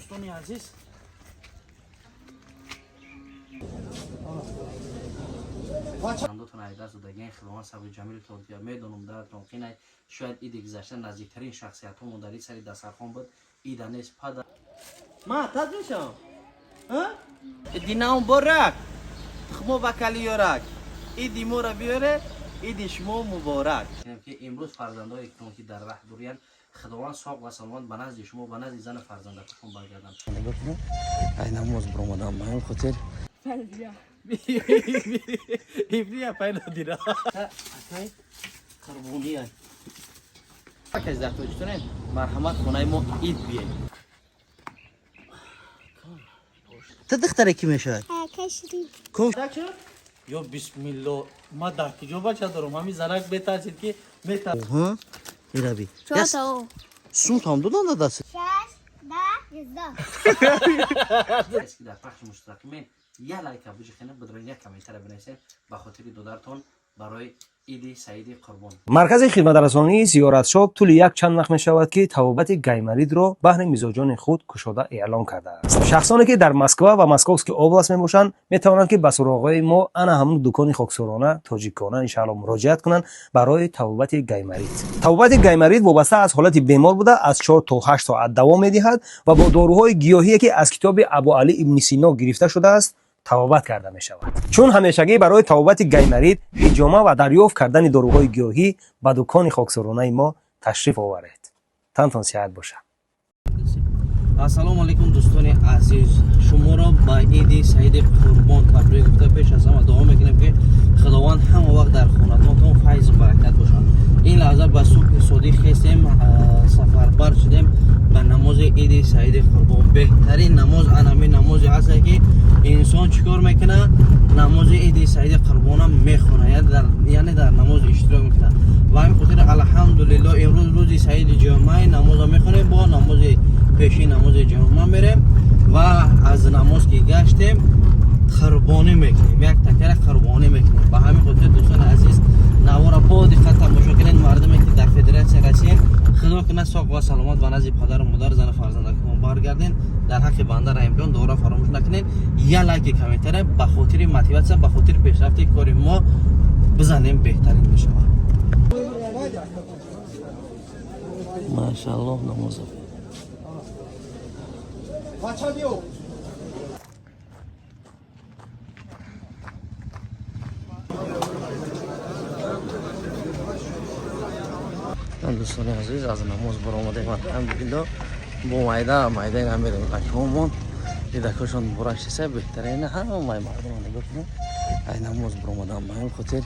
Дӯстони азиз, фарзандотон аз даст додагиан, Худованд сабри ҷамилтон диҳад. Медонам, дардтон қинай. Шояд иди гузашта наздиктарин шахсиятҳо модари сари дастархон буд, ида нест пада. Ма таз мешам. Иди муборак. Тухмо ба калиёрак. Иди моро биёре, иди шумо муборак. Ки имрӯз фарзандое ки дар раҳ дуриянд, Худованд соқ ва саломат ба назди шумо, ба назди зану фарзандакушон баргарданд. Нигоҳ кунед, ай намоз биромадам, ба ҳамин хотир. Ибрия пайдо дира. Акай қурбония. Кас дар Тоҷикистонем, марҳамат, хонаи мо ид биед. Ту духтаре ки мешавад? Кашри. Ё бисмилло, ма дар куҷо бача дорам? Ҳамин занак метарсид, ки метар. Ираби. Чорта. Сум там додан даст. Шаш, да, езда. Ки дар пахши мустақимен я лайка биҷихена, бидрон, як комментара бинависен ба хотири додаратон барои иди саиди қурбон. Маркази хидматрасонии Зиёратшоп тӯли як чанд вақт мешавад, ки табобати гайморитро баҳри мизоҷони худ кушода эълон кардааст. Шахсоне, ки дар Москва ва Московский область мебошанд, метавонанд, ки ба суроғаи мо, ана ҳамун дукони хоксорона тоҷикона, иншаалло, муроҷиат кунанд барои табобати гайморит. Табобати гайморит вобаста аз ҳолати бемор буда, аз 4 то 8 соат давом медиҳад ва бо доруҳои гиёҳие, ки аз китоби Абу Али ибни Сино гирифта шудааст, табобат карда мешавад. Чун ҳамешагӣ барои табобати гайморит, ҳиҷома ва дарёфт кардани доруҳои гиёҳӣ ба дукони хоксоронаи мо ташриф оваред. Тантон сиҳат бошад. Ассалому алайкум, дӯстони азиз, шуморо ба иди саиди қурбон табрик гуфта, пеш аз ҳама дуо мекунем, ки Худованд ҳама вақт дар хонадонтон файзу баракат бошад. Ин лаҳза ба субҳи содиқ хестем, сафарбар шудем ба намози иди саиди қурбон. Беҳтарин намоз анами намозе ҳаста, ки инсон чӣ кор мекунад? Намози иди саиди қурбона мехонад, яъне дар намоз иштирок мекунад. Ва ҳамин хотир, алҳамдулилло, имрӯз рӯзи саиди ҷумъаи намозо мехонем, бо намози пеши намози ҷумъа мерем ва аз намоз ки гаштем, қурбонӣ мекунем, як такара қурбонӣ мекунем. Ба ҳамин хотир, дӯстони азиз, навора бо диққат тамошо кунед. Мардуме, ки дар Федератсияи Россия, Худо кунад, соқ ва саломат ба назди падару модар, зану фарзандакон баргарден. Дар ҳаққи банда Раҳимҷон дуоро фаромӯш накунед. Я лайки, комментария ба хотири мотиватсия, ба хотири пешрафти кори мо бизанем, беҳтарин мешавад. Машааллоҳ, намоза. Бача, биё. Дӯстони азиз, аз намоз баромадем, алҳамдулилло, бо майда майда намерем. Акомон дидакошон муборак шиса, беҳтарин ҳамаи мардума нигоҳ кунед. Ай намоз баромадам, ба ҳамин хотир,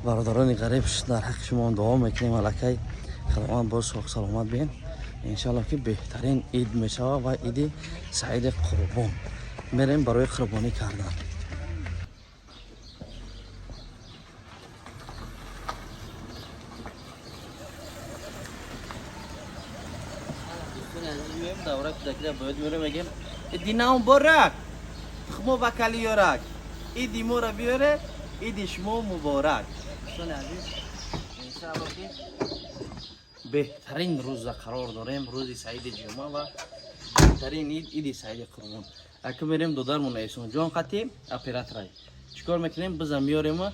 бародарони ғариб, дар ҳаққи шумо дуо мекунем. Аллакай Худованд боз соқ саломат биен, иншалло, ки беҳтарин ид мешавад ва иди саиди қурбон мерем барои қурбонӣ кардан. Дӯстони азиз, меем давра кудакида бояд меорем, мегем: иди муборак, тухмо ба калиёрак, иди моро биёре, иди шумо муборак. Дӯстони азиз, иншаалло, ки беҳтарин рӯза қарор дорем, рӯзи саиди ҷумъа ва беҳтарин ид, иди саиди қурбон. Ака мерем додармон Эҳсонҷон қати операторай, чӣ кор мекунем? Биза меорема,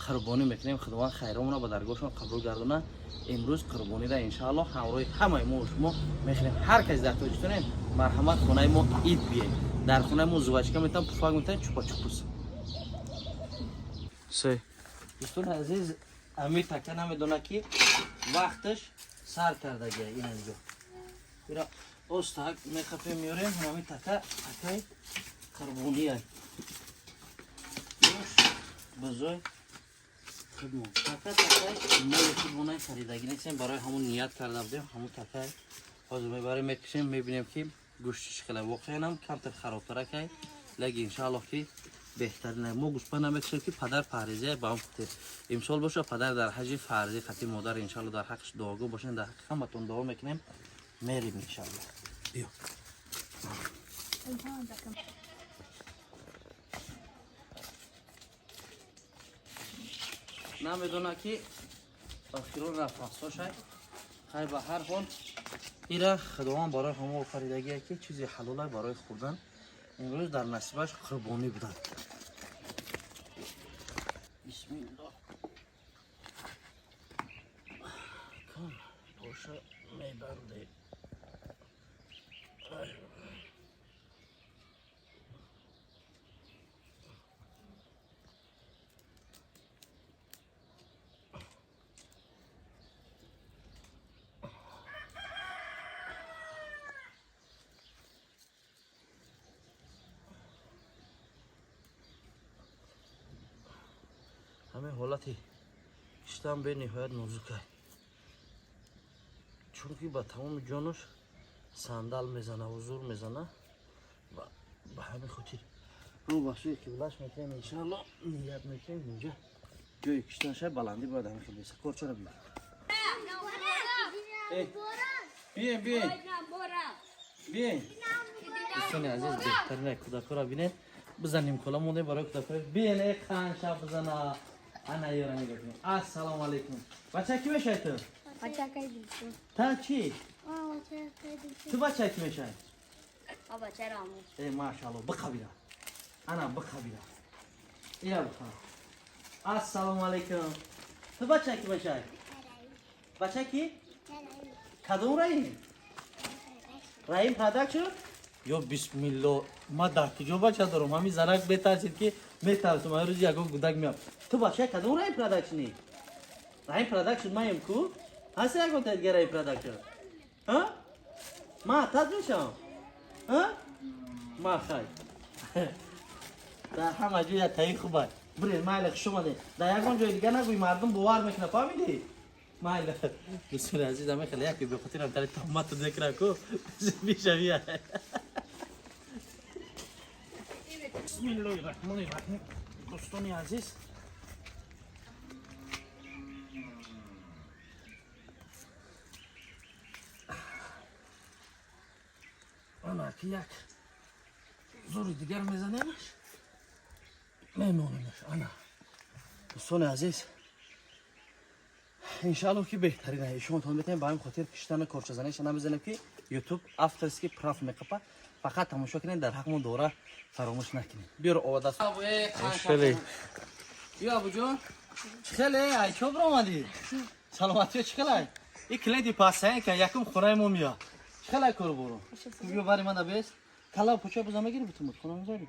қурбонӣ мекунем. Худованд хайромона ба даргоҳшон қабул гардона. Имрӯз қурбонида, иншаалло, ҳамроҳи ҳамаи мо шумо мехӯрем. Ҳар касе дар Тоҷикистонем, марҳамат, хонаи мо ид биед. Дар хонаи мо жвачка метам, пуфак метам, чупа чупус. Се дӯстони азиз, амир така намедона, ки вақташ сар кардагия. Инҷо ира остак мехапем, меорем. Ҳамин така такай қурбония, бузой худмон, така такай моли худмонай, харидагӣ нестем, барои ҳамун ният карда будем. Ҳамун такай ҳозир мебарем, мекушем, мебинем, ки гӯштиш хела. Воқеан ҳам камтар харобтаракай, лекин иншааллоҳ, ки беҳтарин. Мо гӯспанд намекушем, ки падар парҳезия, ба ҳам хотир имсол боша падар дар ҳаҷи фарзӣ қати модар. Иншаалло, дар ҳаққиш дуогӯ бошем, дар ҳаққи ҳаматон дуо мекунем. Мерим, иншаалло. Биё. Намедона, ки охирон нафасҳошай. Хай, ба ҳар ҳол. Ира Худованд барои ҳама офаридагие ки чизи ҳалолай барои хӯрдан. Имрӯз дар насибаш қурбонӣ буданд. Бисмиллоҳ. Кун боша мебанде. Ҳамин ҳолати киштан бениҳоят нозука, чунки ба тамоми ҷонаш сандал мезана ва зур мезана ва ба ҳамин хотир рӯ ба сӯи қиблаш мекунем. Иншоалло ният мекунем, инҷа ҷои киштан шай баландӣ бояд ҳамин хел беса. Корчара биёр. Биен, биен, биен. Дӯстони азиз, беҳтарин кӯдакҳоро бинед. Бизанем кола монде барои кӯдакҳо. Биен, э қанша бизана. Ана ёра нигоҳ кунед. Ассалому алайкум. Бача ки мешавӣ ту? Бачакай дилшод. Та чӣ? Бачакай дилшод. Ту бача ки мешавӣ? Бача Раму. Э, машаалло, биқабира. Ана биқабира. Ира биқа. Ассалому алайкум. Ту бача ки мешавӣ? Бача ки? Кадом Раим? Раим Продакшн? Ё бисмилло, ма дар куҷо бача дорам? Ҳамин занак бетарсид ки метарсам, ҳар рӯз ягон кӯдак меяд. Ту бача кадом Раим Продакшни? Раим Продакшн маем ку? Ҳаст ягон та дига Раим Продакшн? Ҳа? Ма атат мешавам? Ҳа? Ма хай. Дар ҳама ҷо як таи хуб аст. Биред, майли, хуш омадед. Дар ягон ҷои дига нагӯй, мардум бовар мекунад, фаҳмидӣ? Майли, дӯстони азиз, ҳамин хеле яке бехотирам тари томату мекунам ку бишавӣ. Бисмиллоҳи раҳмони раҳим. Дӯстони азиз, ана ки як зури дигар мезанемаш, мемонемаш. Ана, дӯстони азиз, иншаалло ки беҳтарин шумотон метавонем. Ба ҳамин хотир киштану корчазаниша намезанем, ки Ютуб авторский прав меқапа. Фақат тамошо кунед, дар ҳақмон дора фаромӯш накунед. Биёр оводаст. Хеле. Ё Абуҷон, чӣ хеле? Ай чо биромадӣ? Саломатиё чӣ хелай? И клиенти пасаян ка якум хонаи мо меяд. Чӣ хелай кору бору? Биё бари мана бес. Кала пуча биза мегири бутумут хона мезари?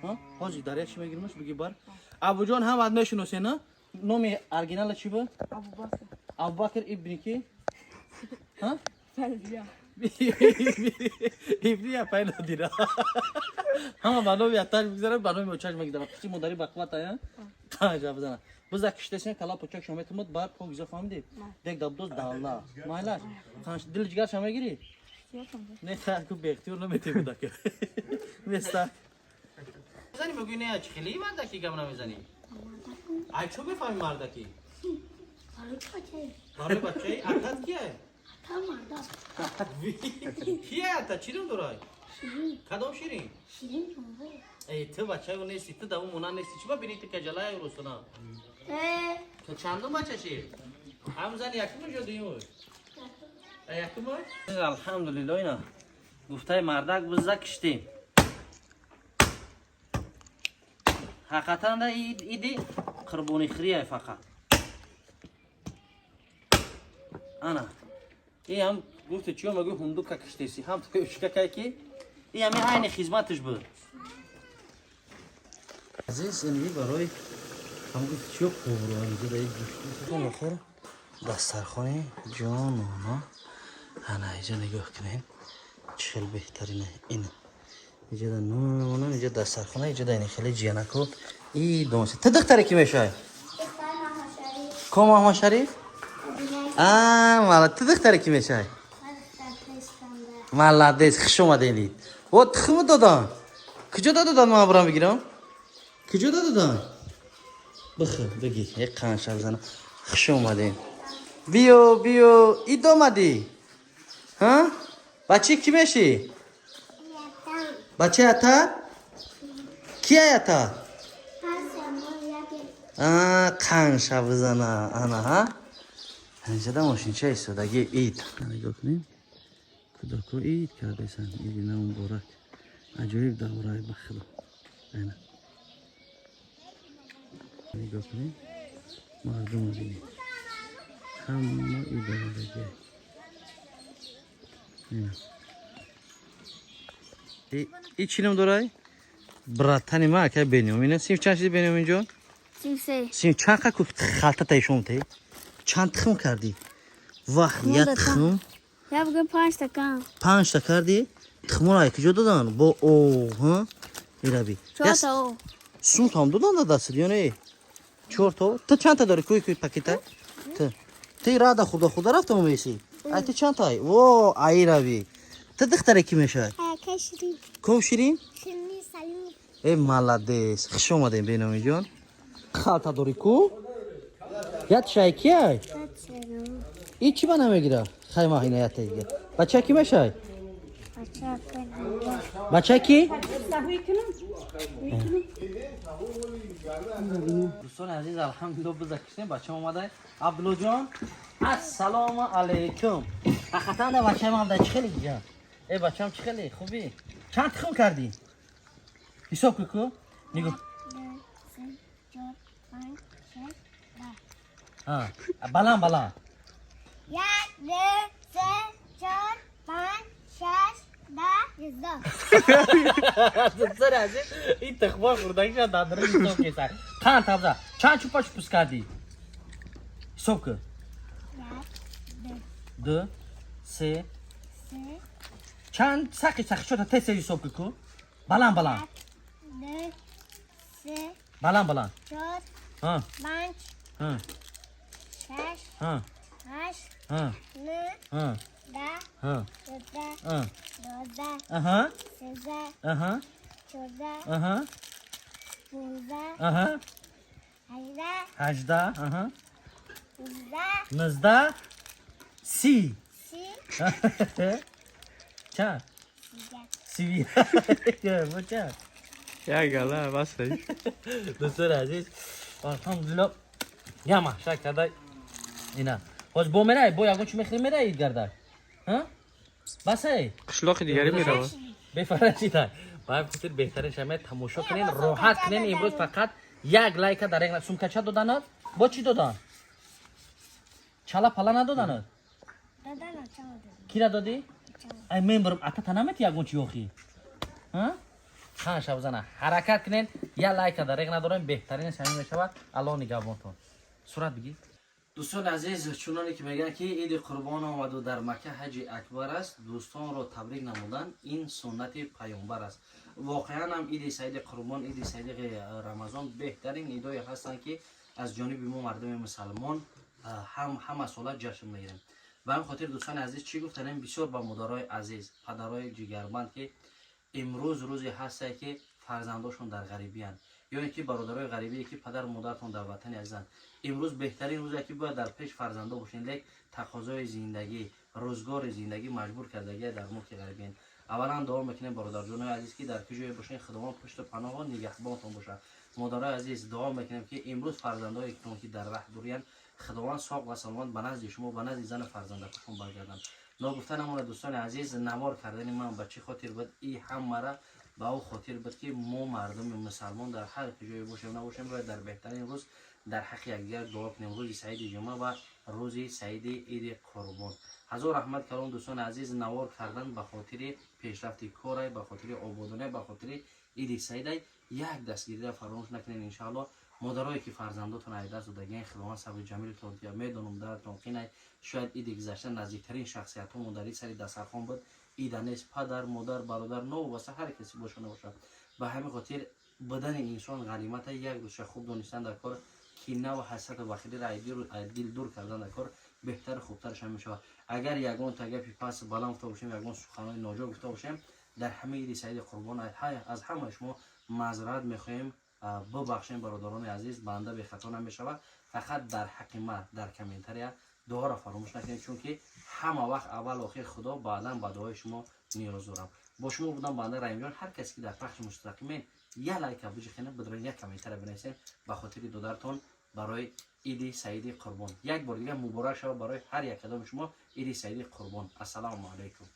Ҳа? Ҳоҷи дар як чӣ мегиримаш биги бар. Абуҷон ҳамат мешиносе, на? Номи оригинала чӣ буд? Абубакр. Абубакр ибни ки? Ҳа? Фарзия. Ибни я пай надира. Ҳама ба номи аташ мегузарад, ба номи очаш мегузарад. Пушти модари бақвата, я? Қанҷа бизана. Биза киштесен кала пучак шо метумуд бар покиза, фаҳмидӣ? Дек дабдоз далла. Майлаш. Қанш дил ҷигар ша мегирӣ? Не, ку беихтиёр наметӣ будака. Неста. Мезанӣ, мегӯӣ не, чӣ хеле мардаки гап намезанӣ? Ай чо мефаҳми мардаки? Барои бачаи. Барои бачаи атат кия? Ата мардак. Кия ата? Чӣ ном дорад? Ширин. Кадом Ширин? Ширин ҷонбо. Эй, ту бачаи ӯ нести, ту даву монанд нести. Чӣ ба бини ту каҷалай рӯсона? Э. Ту чандум бачаши? Ҳам зани якумаш ё дуюмаш? Якумаш? Алҳамдулилло, ина гуфтаи мардак биза киштем. Ҳақиқатан да иди қурбонихӯрия фақат. Ана и ҳам гуфти чиё мегӯй, ҳундука киштеси, ҳам тӯшкакай ки и ҳами айни хизматаш буд. Азиз, ин барои ҳам гуфти чиё қобро инҷо гӯшт дастархони ҷонона. Ана инҷа нигоҳ кунед, чӣ хел беҳтарина. Ин инҷа да нон мемонам, инҷа дастархона, инҷа да ини хеле ҷиянако и донси. Ту духтаре ки мешавӣ? Духтари Маҳмад Шариф. Ко Маҳмад Шариф? А, мала, ту духтаре ки мешавӣ? Молодец, хуш омадед. О, тухму додан куҷо додан? Ман бурам бигирам, куҷо додан? Бихӯр, бигир, як қанша бизана. Хуш омадед, биё, биё. Ид омадӣ, ҳа? Бачаи кӣ мешӣ? Бачаи ата кия? Ата қанша бизана. Ана, ҳа, инҷада мошинча истодаги. Ид нигоҳ кунем. Кӯдако ид кардесанд. Иди нав муборак. Аҷоиб давраи, ба худо. Ана, нигоҳ кунед, мардумо бинед, ҳама ид омадагия. Ина, и чӣ ном дорай, братани ма, акай Бениёмин? Синф чанд шиди, Бениёмин ҷон? 33. Синф чанд? Қа халта таишом те чанд тухм кардӣ? Вах, я тухм. Я бугӯ, панҷта кам. Панҷта кардӣ? Тухморо ай куҷо додан? Бо о ҳа ираби. Чорта о. Сумтам додан да дастат ё не? Чорто. Ту чандта дорӣ? Куй, куй пакета? Ту рада хурда хурда рафта омеси. Ай, ту чандтай? Во, аирави. Ту духтаре ки мешавад? Ака Ширин. Ком Ширин? Ширини Салим. Э, молодец, хуш омадем, Беномиҷон. Халта дорӣ ку? Ят шай кияй? И чӣ ба намегира? Хайма, ина ята дига. Бача ки мешай? Бача ки? Дӯстони азиз, алҳамдулилло, биза киштем, бачам омада. Абдуллоҷон, ассалому алайкум. Ҳақиқатан бачаам ҳам да, чӣ хеле ҷан? Э, бачам, чӣ хеле хубӣ? Чанд тухм кардӣ? Ҳисоб кун ку. Нигоҳ. Се, чор, панҷ, шаш, даҳ. Ҳа, баланд, баланд. Як, ду, се, чор, панҷ, шаш, даҳ, 11. Дӯстони азиз, ин тухмо хӯрдагиша дар дарун ҳисоб кеса. Қанд табза. Чанд чупа чупус кардӣ? Ҳисоб кун. Як, ду, Ду, се, се, чанд сақи сақи чота, тез тез ҳисоб кун ку. Баланд, баланд. Як, ду, се, Баланд, баланд. чор, Ҳа, панҷ, ҳа, шаш, ҳа, ҳашт, ҳа, нӯҳ, ҳа, даҳ, ҳа, 11, ҳа. 12, Аҳа, 13, аҳа, 14, аҳа, 15, аҳа. 18, 18, аҳа. 19, 19, 30. 30. Чанд? 31. 31. Бо чанд? Як гала бас. Дӯстони азиз, алҳамдулилло, я маҳшар карда. Ина ҳоз бо мерай, бо ягон чӣ мехӯри, мерай ид гардак? Басай. Қишлоқи дигаре меравад. Бефарашида. Ба ҳамин хотир беҳтарин шамия тамошо кунен, роҳат кунен. Имрӯз фақат як лайка дар як сумкача доданад. Бо чӣ додан? Чала пала надоданад? Додана, чала додана. Кира додӣ? Ай, мен барам атата намети ягон чӣ охи? Хан шабзана, ҳаракат кунен, як лайка дар рег надорем, беҳтарин самим мешавад. Аллоҳ нигаҳбонтон. Сурат бигир. Дӯстони азиз, чуноне ки мегӯянд, ки иди қурбон омаду дар Макка ҳаҷи акбар аст, дӯстонро табрик намудан ин суннати паёмбар аст. Воқеан ҳам иди саиди қурбон, иди саиди Рамазон беҳтарин идое ҳастанд, ки аз ҷониби мо мардуми мусалмон ҳам ҳама сола ҷашн мегирем. Ба ҳамин хотир, дӯстони азиз, чӣ гуфтанем бисёр ба модарои азиз, падарои ҷигарбанд, ки имрӯз рӯзе ҳастае, ки фарзандошон дар ғарибиянд, ё ин ки бародарои ғарибие, ки падару модаратон дар ватани азизанд, имрӯз беҳтарин рӯзе, ки бояд дар пеш фарзандо бошед, лек тақозои зиндагӣ, рӯзгори зиндагӣ маҷбур кардагия дар мулки ғарибиянд. Аввалан дуо мекунем, бародарҷонои азиз, ки дар куҷое бошед, Худованд пушту паноҳо нигаҳбонтон бошад. Модарои азиз, дуо мекунем, ки имрӯз фарзандоетон, ки дар раҳ дуриянд, Худованд соқ ва саломат ба назди шумо, ба назди зану фарзандакошон баргарданд. Ногуфта намонад, дӯстони азиз, навор кардани ман ба чӣ хотир буд? И ҳамара ба ӯ хотир буд, ки мо мардуми мусалмон дар ҳар куҷое бошем набошем, бояд дар беҳтарин рӯз дар ҳаққи якдигар дуо кунем, рӯзи саиди ҷумъа ва рӯзи саиди иди қурбон. Ҳазор раҳмат калом, дӯстони азиз. Навор кардан ба хотири пешрафти корай, ба хотири ободонай, ба хотири иди саидай. Як дастгириро фаромӯш накунед, иншаалло. Модарое, ки фарзандотон ай даст додагиен, Худованд сабри ҷамилтон диҳад. Медонам, дардтон қинай. Шояд иди гузашта наздиктарин шахсиятҳо модари сари дастархон буд, ида нест, падар, модар, бародар, новобаста ҳар касе боша набошад. Ба ҳамин хотир будани инсон ғанимата. Як рӯзша хуб донистан дар кор, кина ва ҳасрату бахилиро ай дил дур кардан дар кор, беҳтару хубтараш ҳам мешавад. Агар ягон та гапи пас баланд гуфта бошем, ягон суханои ноҷо гуфта бошем, дар ҳамаи иди саиди қурбон аз ҳамаи шумо маъзарат мехоҳем, бубахшем, бародарони азиз. Банда бехато намешавад. Фақат дар ҳаққи ман дар комментария дуоро фаромӯш накунед, чунки ҳама вақт аввал охир Худо, баъдан ба дуои шумо ниёз дорам. Бо шумо будам банда Раимҷон. Ҳар касе, ки дар пахши мустақимен, як лайка биҷихена бидрен, як комментария бинависем ба хотири додаратон барои иди саиди қурбон. Як бор дигар муборак шавад барои ҳар як кадоми шумо иди саиди қурбон. Ассалому алайкум.